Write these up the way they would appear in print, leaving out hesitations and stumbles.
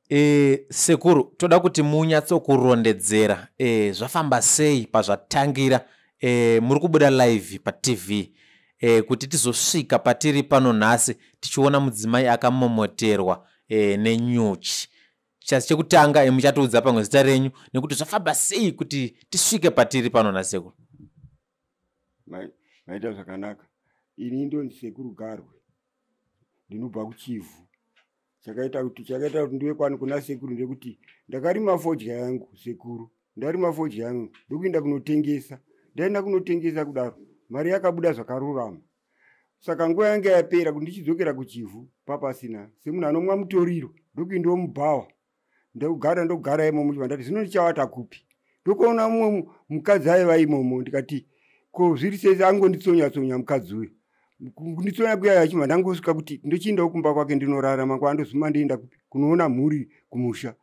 E, sekuru toda kuti munyatsokurondedzera e, zvafamba sei pazvatangira e, muri kubuda live patv e, kuti tizosvika patiri pano nhasi tichiona mudzimai akamomoterwa e, nenyuchi chasi chekutanga e, muchatiudza pamwe zita renyu nekuti zvafamba sei kuti tisvike patiri pano nhasi sekuru. Maita zvakanaka. Ini ndonzi sekuru Garwe, ndinobva kuChivhu. Chakaita kuti chakaita kuti ndive kwani kuna sekuru ndekuti ndakarima fodya yangu sekuru, ndarima fodya yangu ndokuenda kunotengesa. Ndaenda kunotengesa kudaro mari yakabuda zvakarurama. Saka nguva yanga yapera kuti ndichidzokera kuChivhu papasina semunhu anomwa mutoriro, ndokuendawo mubhawa ndogara ndogara imomo. Chibva ndati zvino ndichavata kupi? Ndokuona mumwe mukadzi aiva imomo, ndikati ko zviri sei? Angonditsonya tsonya mukadzi uyu, kunditsonya kuya achibva ndangosvika kuti ndochiendawo kumba kwake ndinorara, mangwana ndozuma ndoenda kupi kunoona mhuri kumusha.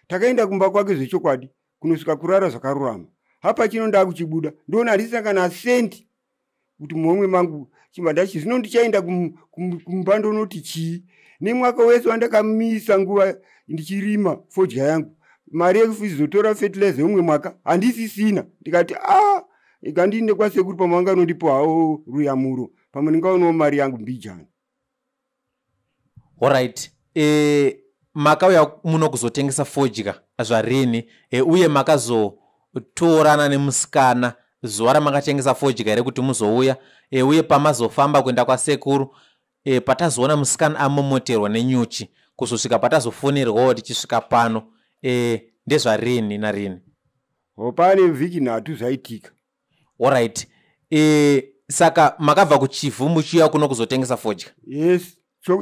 Takaenda kumba kwake zvechokwadi kunosvika kurara zvakarurama. Hapa chino ndakuchibuda ndoona handisina kana sendi kuti muhomwe mangu. Chibva ndachi zvino ndichaenda kumba ndonoti chii? Nemwaka wese wandakamisa nguva ndichirima fodya yangu, mari yekuzotora fertilizer yomumwe mwaka handisisina. Ndikati a ikandiinde kwasekuru, pamwe vanganondipo hawo ruyamuro, pamwe ndingaonawo mari yangu mbijana. Alright, e, makauya muno kuzotengesa fodya zvarini e, uye makazotorana nemusikana zuva ramakatengesa fodya here kuti muzouya e, uye pamazofamba kuenda kwasekuru e, patazoona musikana amomoterwa nenyuchi kuzosvika patazofonerwawo tichisvika pano e, ndezvarini narini? Pane vhiki 3 zvaitika. Alright, e, saka makabva kuChivhu muchiuya kuno kuzotengesa fodya? Yes,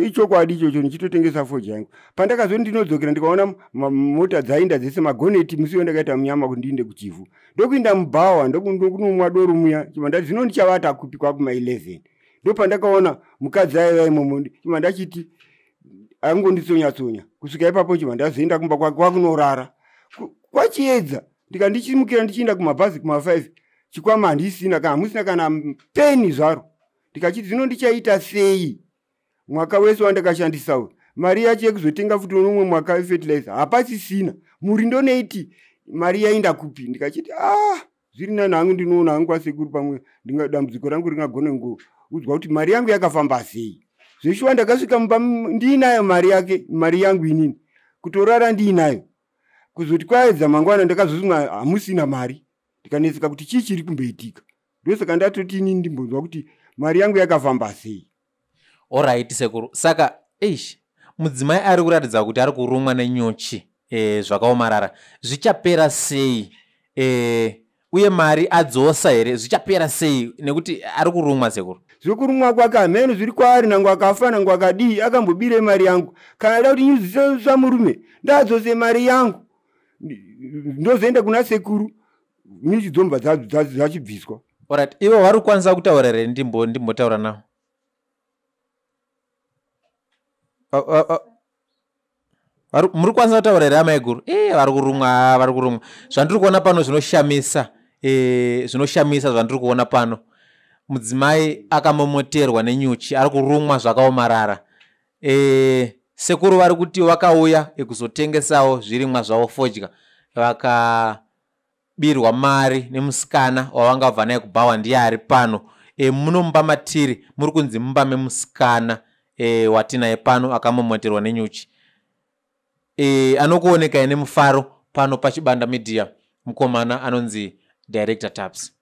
ichokwadi ichocho, ndichitotengesa fodya yangu. Pandakazoti ndinodzokera ndikaona mota dzainda dzese magoneti. Musi wandakaita munyama kuti ndiinde kuChivhu, ndokuinda mubhawa ndokunomwa doro muya. Chibva ndati zvino ndichavata kupi? Kwakuma 11 ndopandakaona mukadzi aiva imomo. Chibva ndachiti angonditsonya-tsonya kusvika ipapo. Chibva ndazoenda kumba kwake kwakunorara. Kwachiedza ndikandichimukira ndichienda kumabhazi kuma5, chikwama handisina kana, hamusina kana peni zvaro. Ndikachiti zvino ndichaita sei? Mwaka wese wandakashandisawo mari yacho yekuzotenga futi unomwe mwaka wefertilizer hapasisina. Muri ndoneiti mari yaenda kupi? Ndikachiti ah, zviri nani hangu ndinoona hangu kwasekuru, pamwe dambudziko rangu ringagone ngoudzwa kuti mari yangu yakafamba sei. Zveshuwa ndakasvika mumba ndiinayo mari yake, mari yangu inini kutorara ndiinayo. Kuzoti kwaedza mangwana ndakazosumwa hamusina mari, ndikanetseka kuti chii chiri kumboitika. Ndosaka ndatoti inini ndimbonzwa kuti mari yangu yakafamba sei. Alright sekuru, saka eish, mudzimai ari kuratidza kuti ari kurumwa nenyuchi e, zvakaomarara. Zvichapera sei e, uye mari adzosa here? Zvichapera sei nekuti ari kurumwa sekuru? Zvekurumwa kwake hameno zviri kwaari, nango akafa nango akadii, akambobire mari yangu. Kana ada kuti nyuzi murume ndadzose mari yangu, ndozoenda kuna sekuru, nyuchi dzombva dzachibviswa. Alright, ivo vari kukwanisa kutaura here? Ndimbotaura navo. Muri kukwanisa kutaura here amaiguru? E, vari kurumwa, vari kurumwa. Zvandiri kuona pano zvinoshamisa e, zvinoshamisa zvandiri kuona pano. Mudzimai akamomoterwa nenyuchi, ari kurumwa zvakaomarara. E, sekuru vari kuti vakauya kuzotengesawo zvirimwa zvavo fodya, vakabirwa mari nemusikana wavangabva naye kubhawa, ndiye ari pano. E, muno mumba matiri muri kunzi mumba memusikana e, watinaye pano akamomoterwa nenyuchi. E, anokuonekai nemufaro pano paChibanda Media mukomana anonzi Director Taps.